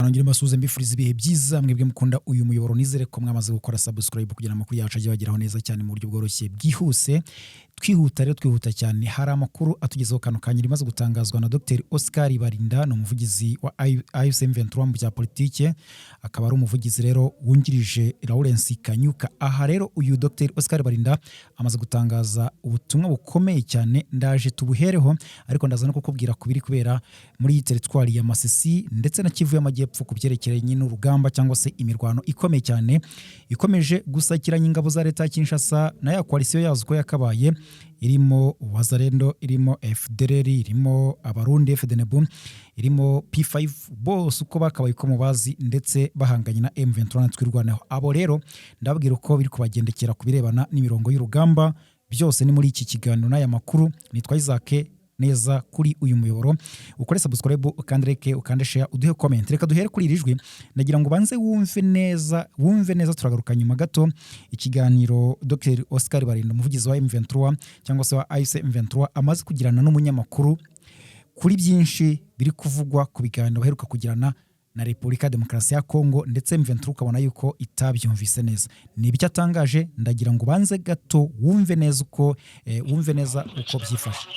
nongere mbasuhuze, mbifuriza ibihe byiza mwebwe mukunda uyu muyoboro. Nizere ko mwamaze gukora subscribe kugira amakuru yacu ajye bageraho neza cyane mu buryo bworoshye, bwihuse. Twihuta rero, twihuta cyane, hari amakuru atugezeho kano kanya rimaze gutangazwa na Dr Oscar Barinda. Ni umuvugizi wa AFC M23 mu bya politike, akaba ari umuvugizi rero wungirije Lawrence Kanyuka. Aha rero uyu Dr Oscar Barinda amaze gutangaza ubutumwa bukomeye cyane, ndaje tubuhereho, ariko ndaza no kukubwira ku biri kubera muri iyi teritwari ya Masisi ndetse na Kivu y'Amajyepfo ku byerekeranye n'urugamba cyangwa se imirwano ikomeye cyane ikomeje gusakiranya ingabo za leta ya Kinshasa na ya coalition yazo uko yakabaye, irimo Wazalendo, irimo FDLR, irimo Abarundi FDNB, irimo P5, bose uko bakabaye uko mubazi, ndetse bahanganye na M23 na Twirwaneho. Abo rero ndababwira uko biri kubagendekera ku birebana n'imirongo y'urugamba. Byose ni muri iki kiganiro n'aya makuru. Nitwa Isaac neza kuri uyu muyoboro. Ukore subscribe, ukande like, ukande share, uduhe comment. Reka duhere kuri iri jwi, ndagira ngo ubanze wumve neza, wumve neza. Turagaruka nyuma gato. Ikiganiro Dr Oscar Barinda, umuvugizi wa M23 cyangwa se wa AFC M23, amaze kugirana n'umunyamakuru kuri byinshi biri kuvugwa ku biganiro baheruka kugirana na Repubulika ya Demokarasi ya Kongo, ndetse M23 ukabona yuko itabyumvise neza. Ni ibyo atangaje, ndagira ngo ubanze gato wumve neza uko wumve neza uko byifashe.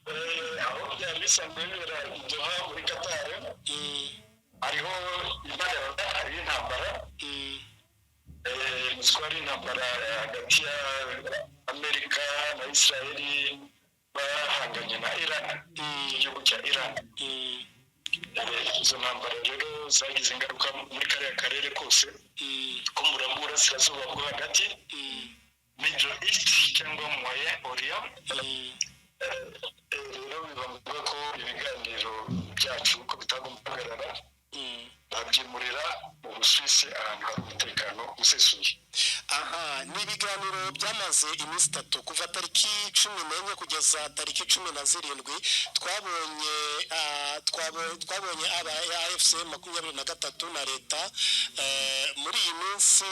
Aho byari bisanzwe bibera i Doha muri Qatar, hariho impagarara, hariho intambara. Muzi ko hari intambara hagati ya Amerika na Israeli bahanganye na Iran, igihugu cya Iran. Izo ntambara rero zagize ingaruka muri kariya karere kose ko mu burasirazuba bwo hagati, Middle East cyangwa Moyen Orient. Rero biba ngombwa ko ibiganiro byacu ko bitagomba guhagarara, babyimurira mu Busuwisi, ahantu hari umutekano usesuye. Aha ni ibiganiro byamaze iminsi 3, kuva tariki 14 kugeza tariki 17. Twabonye twabonye aba AFC 23 na leta muri iyi minsi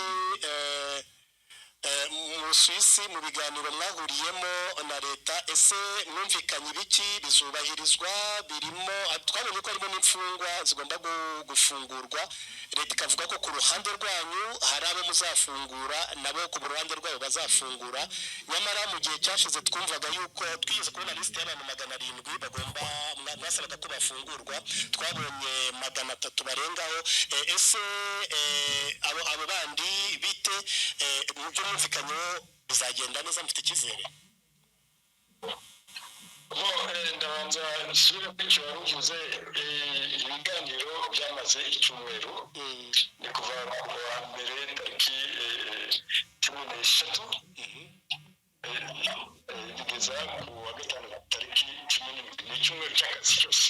mu Busuwisi. Mu biganiro mwahuriyemo na leta, ese mwumvikanye ibiki? Bizubahirizwa? Birimo, twabonye ko harimo n'imfungwa zigomba gufungurwa. Leta ikavuga ko ku ruhande rwanyu hari abo muzafungura, nabo ku ruhande rwabo bazafungura. Nyamara mu gihe cyashize twumvaga yuko twigeze kubona lisite y'abantu 700 bagomba, mwasabaga ko bafungurwa, twabonye 300 barengaho. Ese abo bandi bite? Mu byo mwumvikanyeho bizagenda neza? Mufite icyizere? Bo ndabanza nsubire kuri icyo wari uvuze. Ibiganiro byamaze icyumweru, ni kuva ku wa mbere tariki 13 kugeza ku wa gatanu tariki 17. Ni icyumweru cy'akazi cyose.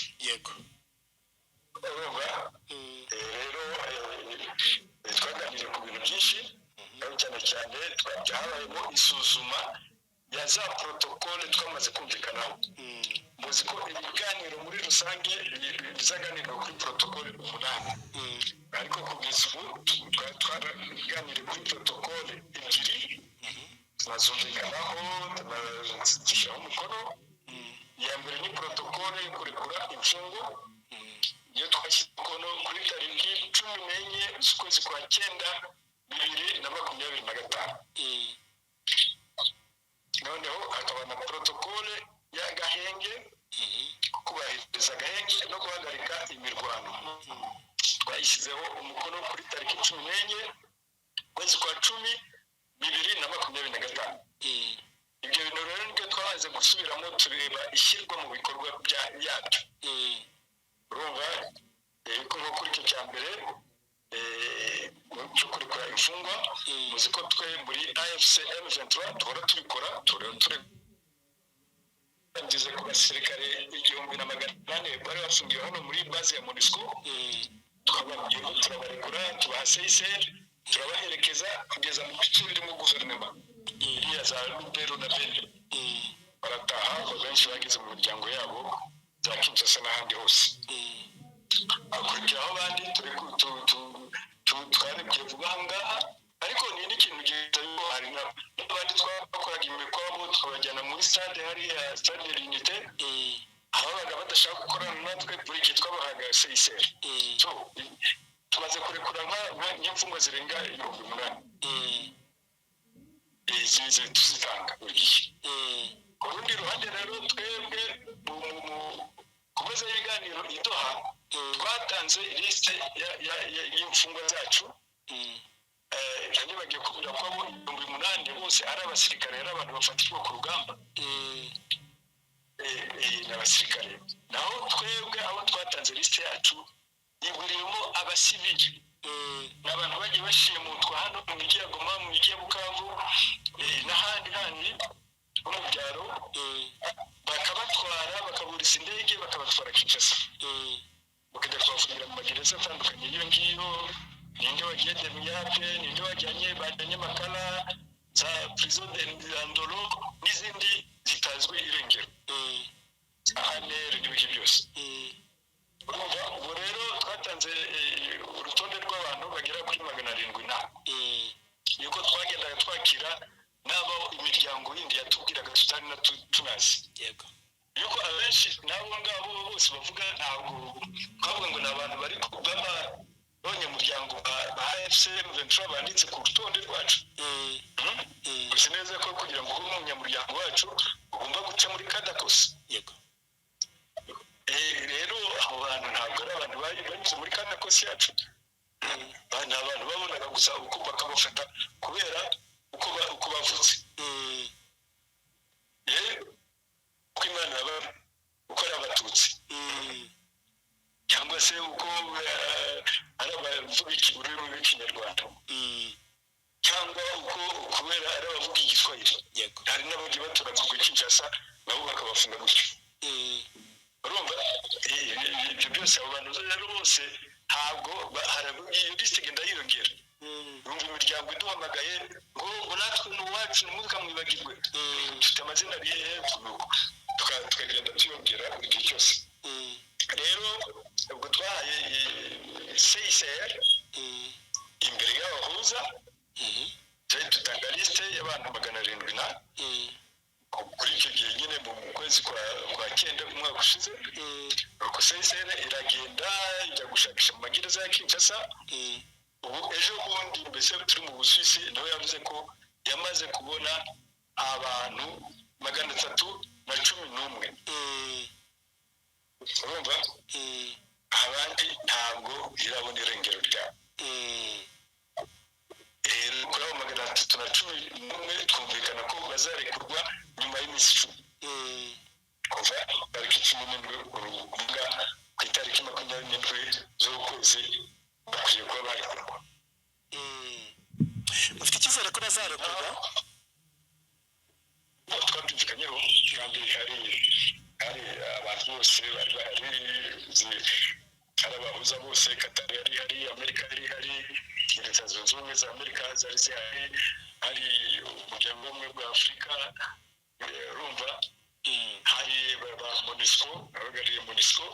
Urumva rero twaganiriye ku bintu byinshi, ariko cyane cyane habayemo isuzuma ya za protocole twamaze kumvikanaho. Muzi ko ibiganiro muri rusange bizaganirwa kuri protocole umunani, ariko kugeza ubu twaraganiriye kuri protocole ebyiri, tunazumvikanaho, tunazishyiraho umukono. Iya mbere ni protocole yo kurekura imfungwa, iyo twashyize umukono kuri tariki 14 z'ukwezi kwa cyenda 2025. Noneho hakaba na protocole y'agahenge, kubahiriza agahenge no guhagarika imirwano, twayishyizeho umukono kuri tariki 14 ukwezi kwa cumi 2025. Ibyo bintu rero nibyo twabanze gusubiramo, tureba ishyirwa mu bikorwa yabyo. Urumva ko nko kuri icyo cya mbere cyo kurekura imfungwa, muzi ko twe muri AFC M23 duhora tubikora, duhora ngeze ku basirikare 1800 bari bafungiwe hano muri base ya MONUSCO. Twababwiye ko turabarekura, tubaha seyiseri, turabaherekeza kugeza mu bice birimo guverinoma iriya za Lubero na Beni, barataha. Benshi bageze mu miryango yabo za Kinshasa n'ahandi hose. Hakurikiraho abandi twarekuye vuba aha ngaha. Ariko ni n'ikintu gihita, hari n'abandi twakoraga imikwabo tukabajyana muri stade, hariya stade l'Unité. Ababaga badashaka gukorana natwe, buri gihe twabahaga CICR. So tumaze kurekura nk'imfungwa zirenga 8000, tuzitanga buri gihe. Ku rundi ruhande rero, twebwe ku meza y'ibiganiro i Doha twatanze lisite y'imfungwa zacu. Ntibagiye kubwira ko abo 8000 bose ari abasirikare, ari abantu bafatirwa ku rugamba, ni abasirikare. Naho twebwe abo twatanze lisite yacu iguriyemo abasivili, ni abantu bagiye bashimutwa hano mu mijyi ya Goma, mu mijyi ya Bukavu, n'ahandi handi ho mu byaro, bakabatwara, bakaburiza indege, bakabatwara Kinshasa, bakajya kubafungira mu magereza atandukanye y'iyo ngiyo. Ninde wagiye Demiap, ninde wajyanye, bajyanye Makala, za prison de Ndolo n'izindi zitazwi irengero, ANR n'ibiki byose. Urumva, ubu rero twatanze urutonde rw'abantu bagera kuri 700 na yuko twagendaga twakira n'abo imiryango yindi yatubwiraga tutari na tunazi, yuko abenshi n'abo ngabo bose bavuga, ntabwo twavuga ngo ni abantu bari baba b'abanyamuryango ba AFC M23 banditse ku rutonde rwacu. Gusa neza ko kugira ngo ube umunyamuryango wacu ugomba guca muri CADECOS. Rero abo bantu ntabwo ari abantu banyuze muri CADECOS yacu. Ni abantu babonaga gusa uko bakabafata kubera uko bavutse, uko Imana uko ari Abatutsi, cyangwa se uko ari abavuga ururimi rw'Ikinyarwanda, cyangwa uko kubera ari abavuga Igiswahili. Hari n'abagiye batoragurwa i Kinshasa, nabo bakabafunga gutyo. Urumva, ibyo byose, abo bantu rero bose ntabwo iyo lisite igenda yiyongera. Urumva, imiryango iduhamagaye ngo natwe ni uwacu, ntimukamwibagirwe, dufite amazina ari hehe, tukagenda tuyongera buri gihe cyose. Rero ubwo twahaye CICR imbere y'abahuza, dutanga lisite y'abantu 700 na kuri icyo gihe nyine mu kwezi kwa cyenda umwaka ushize. Ubwo CICR iragenda ijya gushakisha mu magereza ya Kinshasa. Ubu ejo bundi mbese turi mu Busuwisi, nawe yavuze ko yamaze kubona abantu 311. Urumva, abandi ntabwo irabona irengero ryabo. Rero kuri abo 311 twumvikana ko bazarekurwa nyuma y'iminsi 10, kuva tariki 17, kuvuga ku itariki 27 z'ukwezi bakwiye kuba barekurwa. Ufite icyizere ko bazarekurwa? Twabyumvikanyeho, kandi hari abantu bose bari bahari, hari abahuza bose, Katari yari ihari, Amerika yari ihari, Leta Zunze Ubumwe za Amerika zari zihari, hari Umuryango w'Ubumwe bwa Afurika, urumva, hari ba MONUSCO, abahagarariye MONUSCO,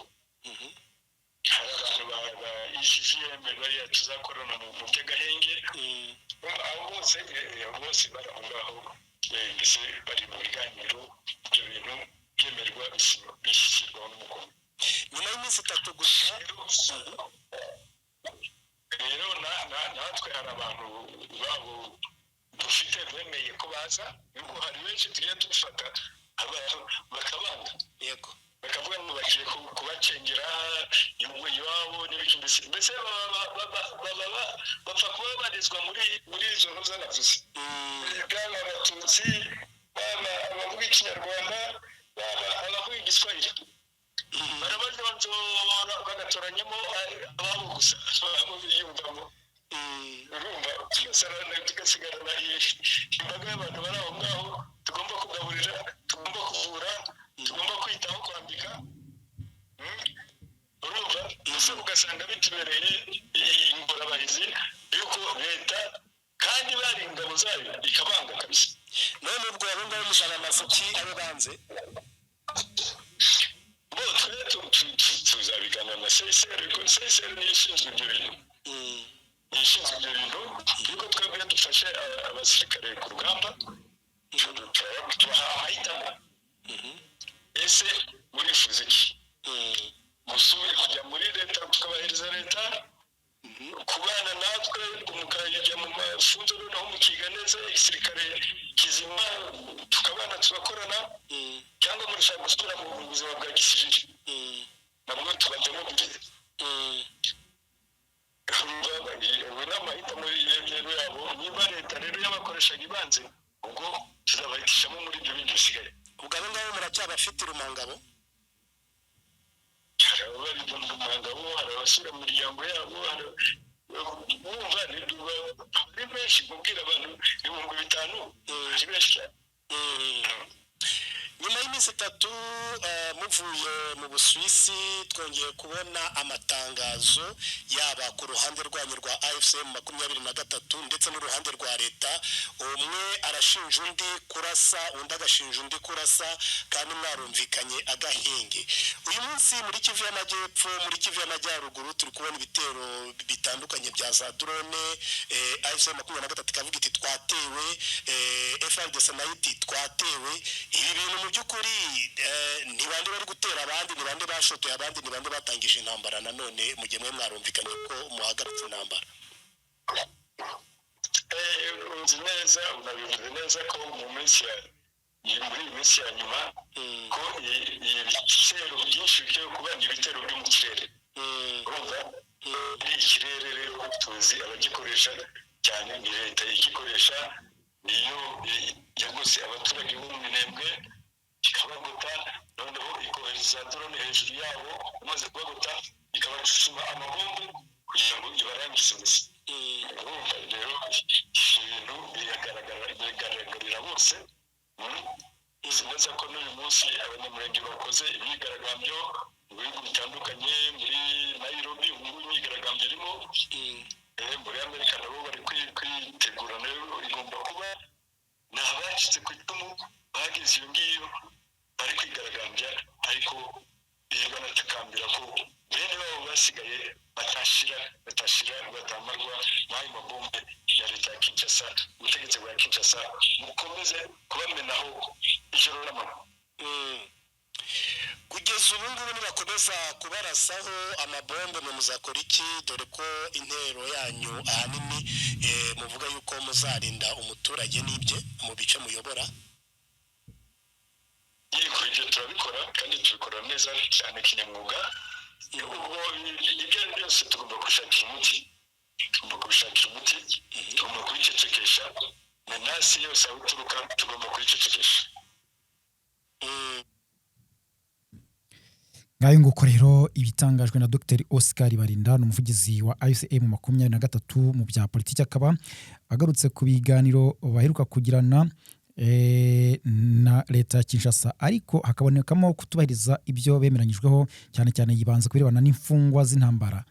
hari abantu ba EGGM bariya tuzakorana mu by'agahenge. Abo bose bari aho ngaho, mbese bari mu biganiro, ibyo bintu byemerwa, bishyirwaho n'umukono. Nyuma y'iminsi 3 gusa. Rero natwe hari abantu babo dufite bemeye ko baza, yuko hari benshi tugiye dufata abantu bakabanga, bakavuga ngo bagiye kubacengera iwabo n'ibiki, mbese bapfa kuba babarizwa muri izo ntuza navuze, baba Abatutsi, baba abavuga Ikinyarwanda, baba abavuga Igiswahili, barabajonjora bagatoranyamo ababo gusa, abo biyumvamo. Urumva, tugasigarana imbaga y'abantu bari aho ngaho tugomba kugaburira, tugomba kuvura, tugomba kwitaho, kwambika. Urumva, mbese ugasanga bitubereye ingorabahizi yuko leta kandi bari ingabo zayo ikabanga kabisa. None ubwo abo ngabo muzabamaza iki, abo banze? Bo twe tuzabiganira na CICR, kuko CICR niyo ishinzwe ibyo bintu, niyo ishinzwe ibyo bintu, yuko twebwe iyo dufashe abasirikare ku rugamba tubaha amahitamo. Ese murifuza iki? Musubire kujya muri leta tukabahereza leta, kubana natwe mukajya mu mafunzo, noneho mukiga neza igisirikare kizima, tukabana tugakorana, cyangwa murashaka gusubira mu buzima bwa gisivili, nabwo tubajyamo kugeza ubu ni amahitamo yabo. Niba leta rero yabakoreshaga ibanze, ubwo tuzabahitishamo muri ibyo bindi bisigaye. Ubwo abo ngabo muracyabafite urumangabo? Hari abari mu mangabo, hari abasubira mu miryango yabo, wumva ni benshi. Kubwira abantu 5000 ni benshi cyane. Nyuma y'iminsi 3 muvuye mu Busuwisi, twongeye kubona amatangazo yaba ku ruhande rwanyu rwa AFC M 23 ndetse n'uruhande rwa leta. Umwe arashinja undi kurasa, undi agashinja undi kurasa, kandi mwarumvikanye agahenge. Uyu munsi muri Kivu y'Amajyepfo, muri Kivu y'Amajyaruguru, turi kubona ibitero bitandukanye bya za drone. AFC 23 ikavuga iti "Twatewe", FARDC nayo iti "Twatewe". Ibi bintu mu by'ukuri ni bande bari gutera abandi? Ni bande bashotoye abandi? Ni bande batangije intambara nanone, mu gihe mwe mwarumvikanye ko muhagaritse intambara? Uzi neza, unabivuze neza ko mu minsi ya muri iyi minsi ya nyuma ko ibitero byinshi bigiye kuba ni ibitero byo mu kirere. Urumva muri ikirere rero tuzi abagikoresha cyane, ni leta igikoresha, niyo yagose abaturage bo mu Minembwe ikabagota, noneho ikohereza drone hejuru yabo, imaze kubagota ikabacucuma amabombe kugira ngo ibarangize gusa. Urumva rero ibintu biragaragara, bigaragarira bose. Uzi neza ko n'uyu munsi Abanyamurenge bakoze imyigaragambyo mu bihugu bitandukanye, muri Nairobi ubu ngubu imyigaragambyo irimo, muri Amerika nabo bari kwitegura, nayo igomba kuba. Ni abacitse ku icumu bageze iyo ngiyo bari kwigaragambya, ariko banatakambira ko bene babo basigaye batashira batashira batamarwa n'ayo mabombe ya leta ya Kinshasa. Ubutegetsi bwa Kinshasa bukomeze kubamenaho ijoro n'amanywa. Kugeza ubu ngubu nibakomeza kubarasaho amabombe, mwe muzakora iki, dore ko intero yanyu ahanini muvuga yuko muzarinda umuturage n'ibye mu bice muyobora? Yego, ibyo turabikora kandi tubikora neza cyane kinyamwuga. Ubwo ibyo ari byo byose tugomba kubishakira umuti, tugomba kubishakira umuti, tugomba kubicecekesha. Menace yose aho ituruka tugomba kuyicecekesha. Ngayo nguko rero ibitangajwe na Dr Oscar Barinda, ni umuvugizi wa AFC M 23 mu bya politiki, akaba agarutse ku biganiro baheruka kugirana na leta ya Kinshasa, ariko hakabonekamo kutubahiriza ibyo bemeranyijweho, cyane cyane yibanze ku birebana n'imfungwa z'intambara.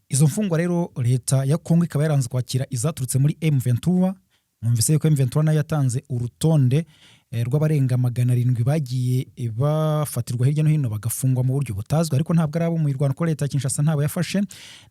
Izo mfungwa rero leta ya Kongo ikaba yaranze kwakira izaturutse muri M23. Mwumvise yuko M23 nayo yatanze urutonde rw'abarenga 700 bagiye bafatirwa hirya no hino bagafungwa mu buryo butazwi, ariko ntabwo ari abo mu mirwano, ko leta ya Kinshasa ntabo yafashe.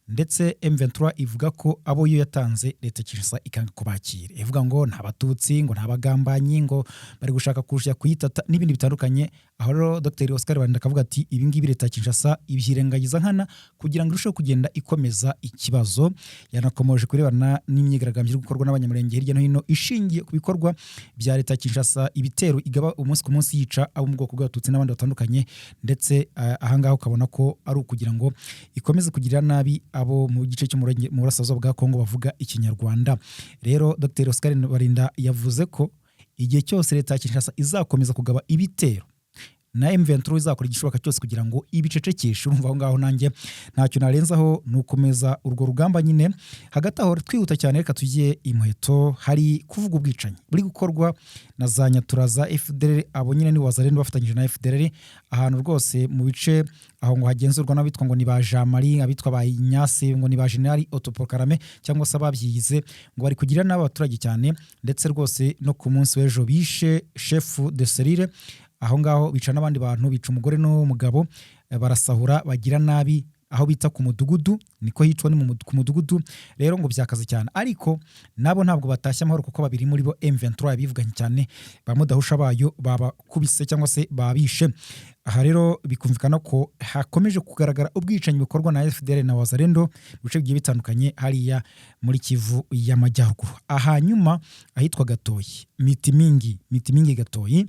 Ndetse M23 ivuga ko abo yo yatanze leta ya Kinshasa ikanga kubakira, ivuga ngo nta Batutsi, ngo nta bagambanyi, ngo bari gushaka kujya kuyitata n'ibindi bitandukanye. Aho rero Dr Oscar Barinda akavuga ati ibi ngibi leta ya Kinshasa ibyirengagiza nkana kugira ngo irusheho kugenda ikomeza ikibazo. Yanakomoje kurebana n'imyigaragambyo iri gukorwa n'Abanyamurenge hirya no hino ishingiye ku bikorwa bya leta ya Kinshasa, ibitero igaba umunsi ku munsi yica abo mu bwoko bw'Abatutsi n'abandi batandukanye. Ndetse ahangaha ukabona ko ari ukugira ngo ikomeze kugirira nabi abo mu gice cyo mu burasirazuba bwa Kongo bavuga Ikinyarwanda. Rero Dr Oscar Barinda yavuze ko igihe cyose leta ya Kinshasa izakomeza kugaba ibitero, na M23 izakora igishoboka cyose kugira ngo ibicecekeshe. Urumva aho ngaho nanjye ntacyo narenzaho, ni ukomeza urwo rugamba nyine. Hagati aho twihuta cyane, reka tujye imuheto. Hari kuvuga ubwicanyi buri gukorwa na za Nyatura za FDLR, abo nyine ni Wazalendo bafatanyije na FDLR, ahantu rwose mu bice aho ngo hagenzurwa n'abitwa ngo ni ba Jean Marie, abitwa ba Ignace, ngo ni ba General Autoproclamé cyangwa se ababyigize, ngo bari kugira n'abaturage cyane. Ndetse rwose no ku munsi w'ejo bishe chef de cellule aho ngaho, bica n'abandi bantu, bica umugore n'umugabo, barasahura, bagira nabi. Aho bita ku mudugudu, niko hitwa, ni ku mudugudu. Rero ngo byakaze cyane, ariko nabo ntabwo batashye amahoro, kuko babiri muri bo M23 bivuganye cyane, ba mudahusha bayo babakubise cyangwa se babishe. Aha rero bikumvikana ko hakomeje kugaragara ubwicanyi bukorwa na FDLR na Wazalendo mu bice bigiye bitandukanye hariya muri Kivu y'Amajyaruguru. Ahanyuma ahitwa Gatoyi, Mitimingi, Mitimingi Gatoyi,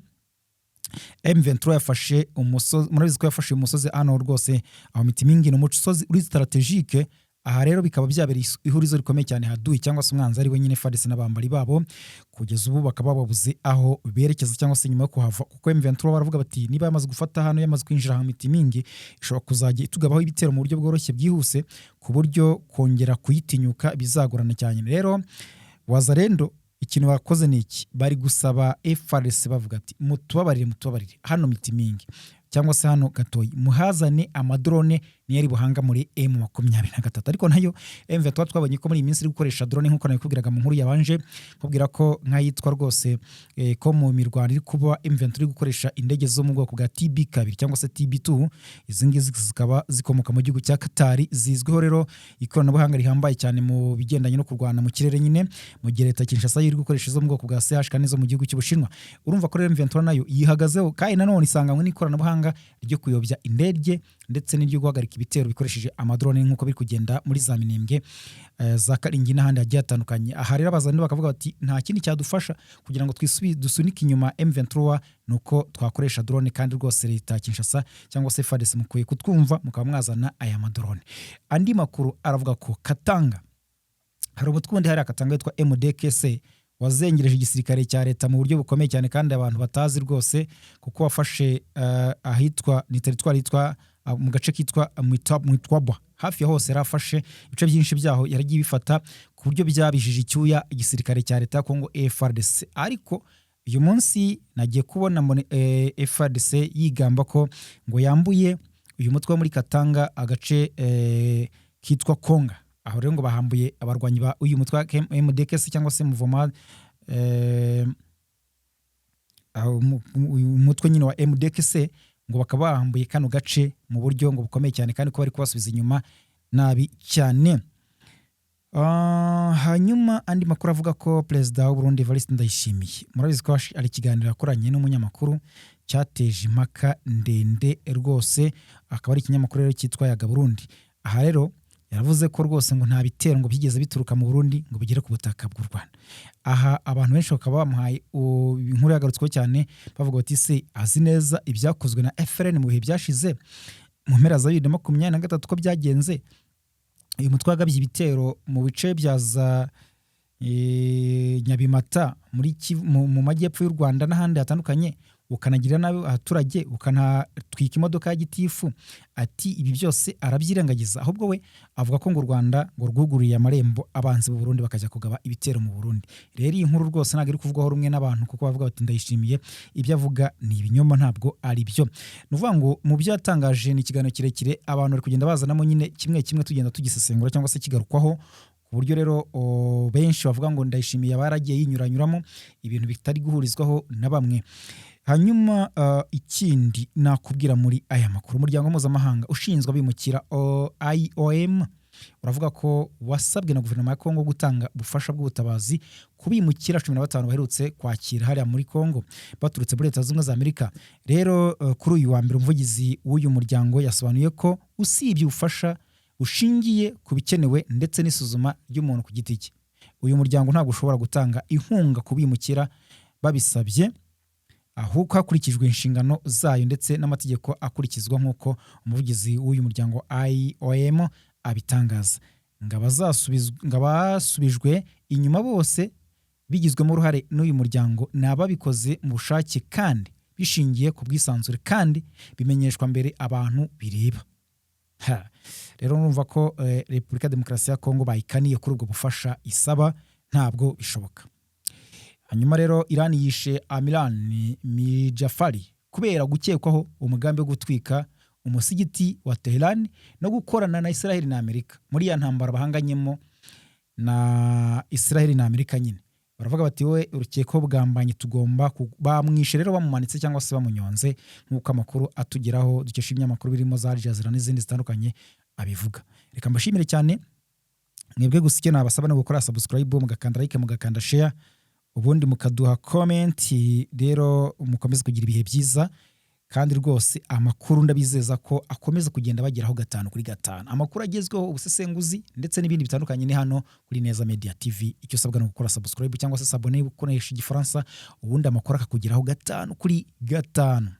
M23 yafashe umusozi. Murabizi ko yafashe uyu musozi hano rwose aho Mitimingi, ni umusozi uri stratégique. Aha rero bikaba byabereye ihurizo rikomeye cyane haduyi cyangwa se umwanzi, ari we nyine FARDC n'abambari babo. Kugeza ubu bakaba babuze aho berekeza cyangwa se nyuma yo kuhava, kuko M23 baravuga bati niba yamaze gufata hano, yamaze kwinjira aha Mitimingi, ishobora kuzajya itugabaho ibitero mu buryo bworoshye, bwihuse, ku buryo kongera kuyitinyuka bizagorana cyane. Rero Wazalendo ikintu bakoze ni iki? Bari gusaba FARDC, bavuga ati mutubabarire, mutubabarire, hano Mitimingi cyangwa se hano Gatoyi muhazane amadrone, niyo ari buhanga muri M23. Ariko nayo M23 twabonye ko muri iyi minsi iri gukoresha drone, nk'uko nabikubwiraga mu nkuru yabanje, kubwira ko nk'ayitwa rwose ko mu mirwano iri kuba M23 iri gukoresha indege zo mu bwoko bwa TB2 cyangwa se TB2. Izi ngizi zikaba zikomoka mu gihugu cya Qatar, zizwiho rero ikoranabuhanga rihambaye cyane mu bigendanye no kurwana mu kirere nyine, mu gihe leta ya Kinshasa yo iri gukoresha izo mu bwoko bwa CH-4 zo mu gihugu cy'Ubushinwa. Urumva ko rero M23 nayo yihagazeho, kandi nanone isanganywe n'ikoranabuhanga ryo kuyobya indege ndetse n'iryo guhagarika ibitero bikoresheje amadrone, nk'uko biri kugenda muri za Minembwe, za Karingi n'ahandi hagiye hatandukanye. Aha rero abazandi bakavuga bati nta kindi cyadufasha kugira ngo dusunike inyuma M23 ni uko twakoresha drone, kandi rwose leta ya Kinshasa cyangwa se FARDC mukwiye kutwumva mukaba mwazana aya madrone. Andi makuru aravuga ko Katanga hari umutwe wundi hariya Katanga witwa MDKC wazengereje igisirikare cya leta mu buryo bukomeye cyane, kandi abantu batazi rwose, kuko wafashe ahitwa ni teritwari yitwa mu gace kitwa Mwitwabwa. Hafi ya hose yarafashe ibice byinshi byaho, yaragiye bifata ku buryo byabijije icyuya igisirikare cya leta ya Kongo FARDC. Ariko uyu munsi nagiye kubona mbone, FARDC yigamba ko ngo yambuye uyu mutwe wo muri Katanga agace kitwa Konga. Aho rero ngo bahambuye abarwanyi ba uyu mutwe wa MDKS cyangwa se Muvoma, aho uyu mutwe nyine wa MDKC, ngo bakaba bahambuye kano gace mu buryo ngo bukomeye cyane, kandi ko bari kubasubiza inyuma nabi cyane. Hanyuma andi makuru avuga ko perezida w'u Burundi Evariste Ndayishimiye, murabizi ko ari ikiganiro yakoranye n'umunyamakuru cyateje impaka ndende rwose, akaba ari ikinyamakuru rero cyitwa Yaga Burundi. Aha rero yaravuze ko rwose ngo nta bitero ngo byigeze bituruka mu Burundi ngo bigere ku butaka bw'u Rwanda. Aha abantu benshi bakaba bamuhaye inkuru yagarutsweho cyane, bavuga bati se azi neza ibyakozwe na FLN mu bihe byashize, mu mpera za 2023, ko byagenze? Uyu mutwe wagabye ibitero mu bice bya za Nyabimata muri mu majyepfo y'u Rwanda n'ahandi hatandukanye, ukanagirira nabi abaturage, ukanatwika imodoka ya gitifu. Ati ibi byose arabyirengagiza, ahubwo we avuga ko ngo u Rwanda ngo rwuguriye amarembo abanzi b'u Burundi bakajya kugaba ibitero mu Burundi. Rero iyi nkuru rwose ntabwo iri kuvugwaho rumwe n'abantu, kuko bavuga bati Ndayishimiye ibyo avuga ni ibinyoma, ntabwo ari byo. Ni ukuvuga ngo mu byo yatangaje ni ikiganiro kirekire, abantu bari kugenda bazanamo nyine kimwe kimwe, tugenda tugisesengura cyangwa se kigarukwaho, ku buryo rero benshi bavuga ngo Ndayishimiye aba yaragiye yinyuranyuramo ibintu bitari guhurizwaho na bamwe. Hanyuma ikindi nakubwira muri aya makuru, umuryango mpuzamahanga ushinzwe abimukira IOM uravuga ko wasabwe na guverinoma ya Kongo gutanga ubufasha bw'ubutabazi ku bimukira 15 baherutse kwakira hariya muri Kongo baturutse muri Leta Zunze Ubumwe za Amerika. Rero kuri uyu wa mbere umuvugizi w'uyu muryango yasobanuye ko usibye ubufasha bushingiye ku bikenewe ndetse n'isuzuma ry'umuntu ku giti cye, uyu muryango ntabwo ushobora gutanga inkunga ku bimukira babisabye, ahubwo hakurikijwe inshingano zayo ndetse n'amategeko akurikizwa, nk'uko umuvugizi w'uyu muryango IOM abitangaza. Ngo abasubijwe inyuma bose bigizwemo uruhare n'uyu muryango ni ababikoze mu bushake kandi bishingiye ku bwisanzure, kandi bimenyeshwa mbere abantu bireba. Ha. Rero urumva ko Repubulika ya Demokarasi ya Kongo bayikaniye kuri ubwo bufasha isaba, ntabwo bishoboka. Hanyuma rero Iran yishe Amiran Mijafari kubera gukekwaho umugambi wo gutwika umusigiti wa Tehran no gukorana na Israel na Amerika muri ya ntambara bahanganyemo na Israel na Amerika. Nyine baravuga bati wowe urukekwaho ubugambanyi, tugomba bamwishe. Rero bamumanitse cyangwa se bamunyonze, nk'uko amakuru atugeraho dukesha ibinyamakuru birimo za Al Jazeera n'izindi zitandukanye. abivuga. Reka mbashimire cyane mwebwe. Gusa icyo nabasaba ni gukora subscribe, mugakanda like, mugakanda share, ubundi mukaduha comment. Rero mukomeze kugira ibihe byiza, kandi rwose amakuru ndabizeza ko akomeza kugenda bageraho gatanu kuri gatanu, amakuru agezweho, ubusesenguzi ndetse n'ibindi bitandukanye, ni hano kuri Neza Media TV. Icyo usabwa ni ugukora subscribe cyangwa se s'abonner ukoresha Igifaransa, ubundi amakuru akakugeraho gatanu kuri gatanu.